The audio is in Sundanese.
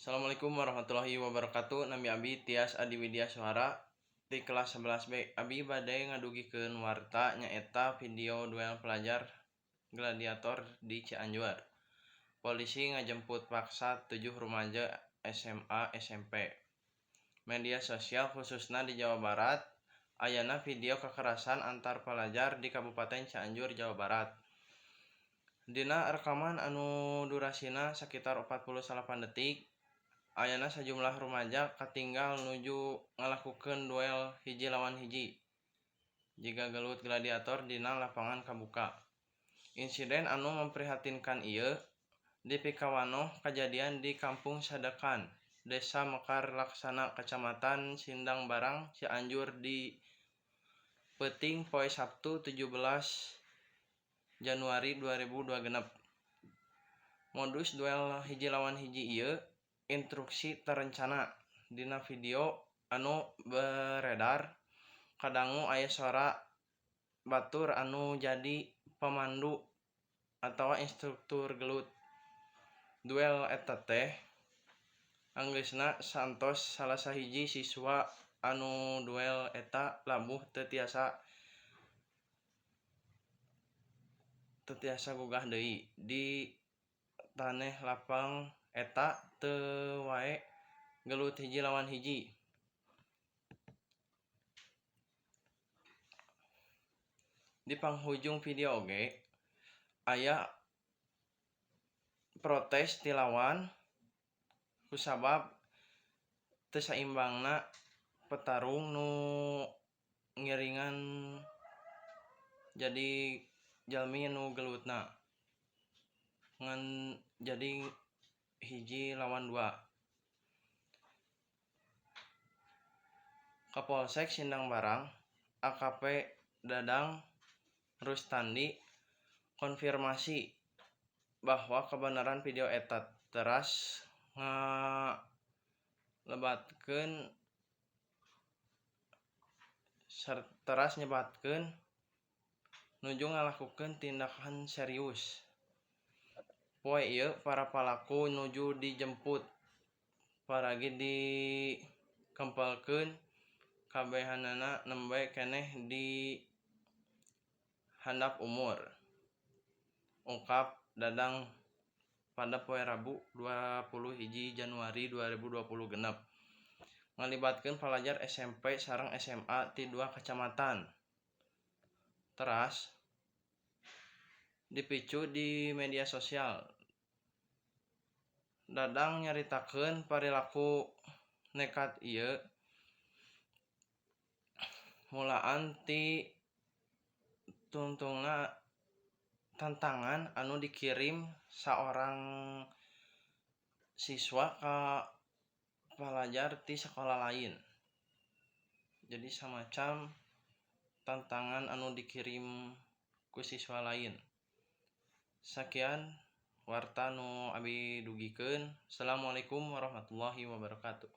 Assalamualaikum warahmatullahi wabarakatuh. Nami abi Tias Adi Widya Suara di kelas 11B. Abi bade ngadugikeun warta nyaeta video duel pelajar gladiator di Cianjur. Polisi ngajemput paksa 7 remaja SMA SMP. Media sosial khususna di Jawa Barat ayana video kekerasan antar pelajar di Kabupaten Cianjur, Jawa Barat. Dina rekaman anu durasina sekitar 48 detik, ayana sajumlah rumaja katinggal nuju ngalakukeun duel hiji lawan hiji jiga gelut gladiator dina lapangan kabuka. Insiden anu memprihatinkan ieu dipikawanoh kajadian di Kampung Sadekan, Desa Mekar Laksana, Kecamatan Sindang Barang, Cianjur di peuting poe Sabtu 17 Januari 2026. Modus duel hiji lawan hiji ieu instruksi terencana. Dina video anu beredar kadangu aya sora batur anu jadi pemandu atawa instruktur gelut. Duel eta teh anggeusna saentos salah sahiji siswa anu duel eta labuh teu tiasa gugah deui. Di taneh lapang eta teu wae gelut hiji lawan hiji. Di panghujung video oge aya protes ti lawan kusabab teu saimbangna petarung nu ngiringan jadi jalmi nu gelutna ngan jadi hiji lawan dua. Kapolsek Sindang Barang AKP Dadang Rustandi konfirmasi bahwa kebenaran video eta teras ngalebatkeun teras nyebatkeun nuju ngalakukeun tindakan serius. Poe ieu para palaku nuju dijemput paragi dikempelkeun kabehanana nembe keneh di handap umur, ungkap Dadang pada poe Rabu 21 Januari 2026. Ngalibatkeun pelajar SMP sareng SMA ti dua kecamatan. Teras dipicu di media sosial. Dadang nyaritakeun parilaku nekat ieu mulaan ti tungtungna tantangan anu dikirim saorang siswa ka pelajar ti sekolah lain. Jadi samacam tantangan anu dikirim ku siswa lain. Sakian warta nu abi dugikeun. Assalamualaikum warahmatullahi wabarakatuh.